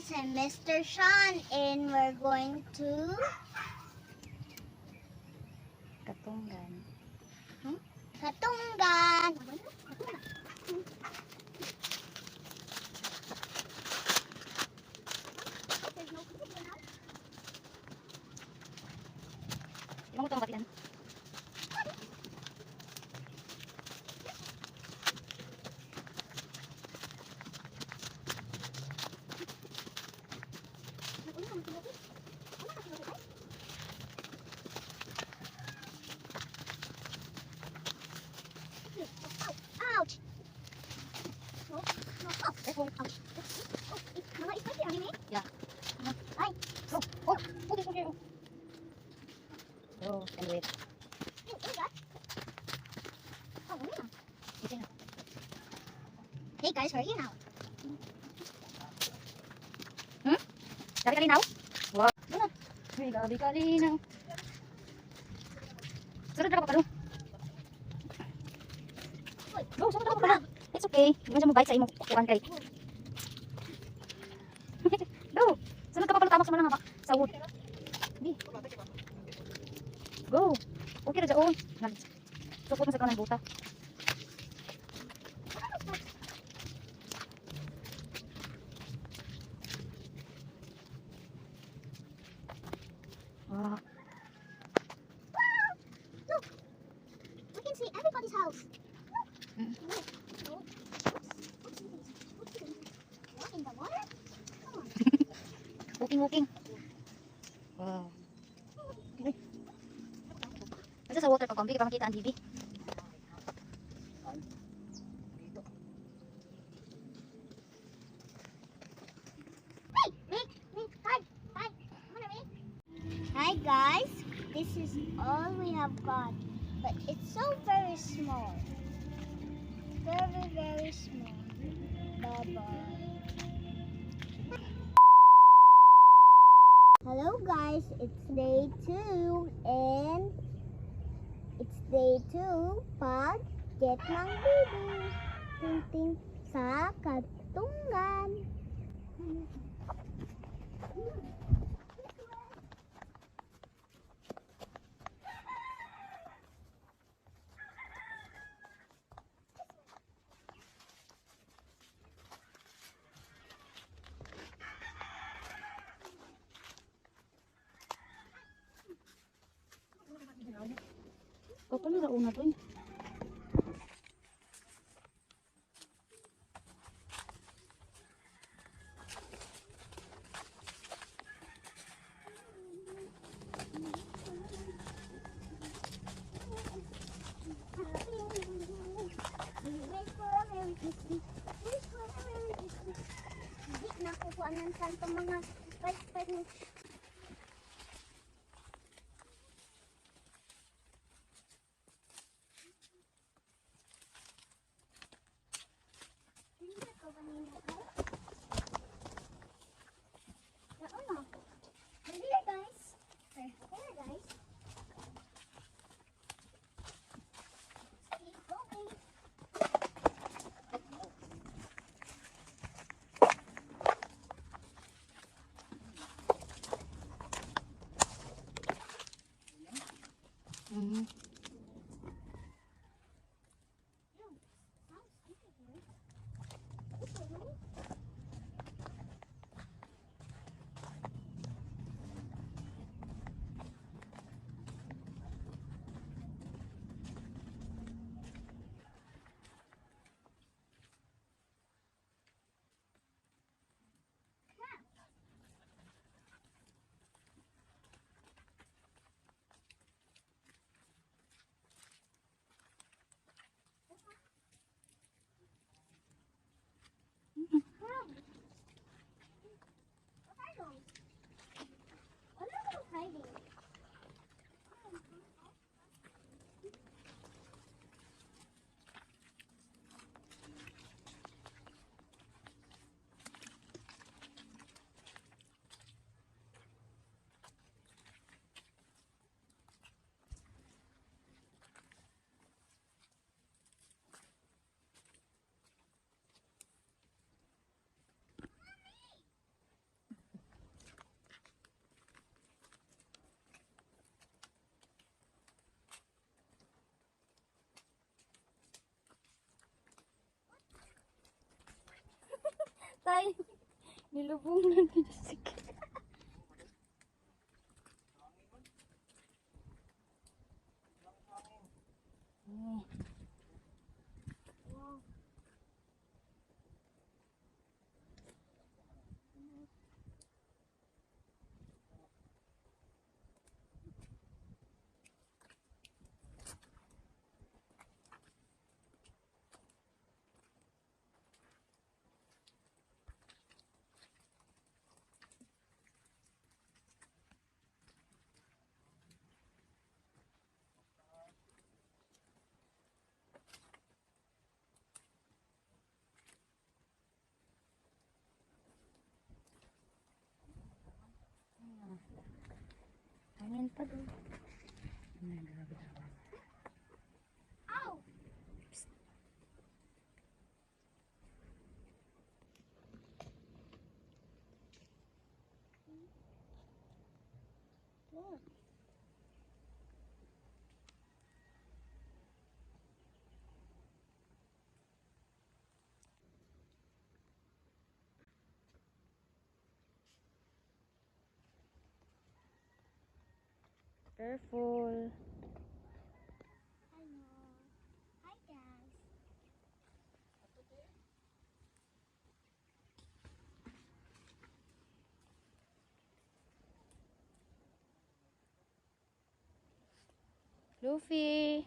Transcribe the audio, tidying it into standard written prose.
Guys, I'm Mr. Sean and we're going to Katunggan. Katunggan. Di mo itong batian. Ouch! No, no, oh, oh, ouch. Oh, eh, mga spicy anime? Yeah. Ay, Oh, this one here. Oh, and wait. Ew, ew, that. Oh, wala na. Ito na. Hey guys, we're here now. Gabi kalinaw? Wow. Ano? May gabi kalinaw. Sunod na ka pa palo. Go, sunod na ka pa palo. It's okay. Hindi man siya mo-bite sa imong kuan kay. Go. Sunod ka pa palo tamak sa mga sa wood. Di. Go. Okay ra jaon. Nag supot mo sa kanang buta. Wow. Look, we can see everybody's house. Look. Look. Oops. Oopsie daisy. What in the water? Come on. Walking, walking. Wow. Asa sa water pag kombi, pa makita ang DB. Hey, me, me, hi, hi. Come on, me. Hi guys, this is all we have got, but it's so very small. Very, very small. Bye bye. Hello guys, it's day 2 and it's day 2 pag get ng baby. Ting ting sa Katunggan. Kapal na una to eh. Wish for a Merry Christmas. Wish for a Merry Christmas. Hindi nakukuha ng santo mga spice. We're here, guys. We're here, guys. Keep going. Nilubong na ni Jessica. Wow. Hangin pa doon. Ay, grabe naman. Ow! Look. Careful. Hello. Hi, guys. Luffy.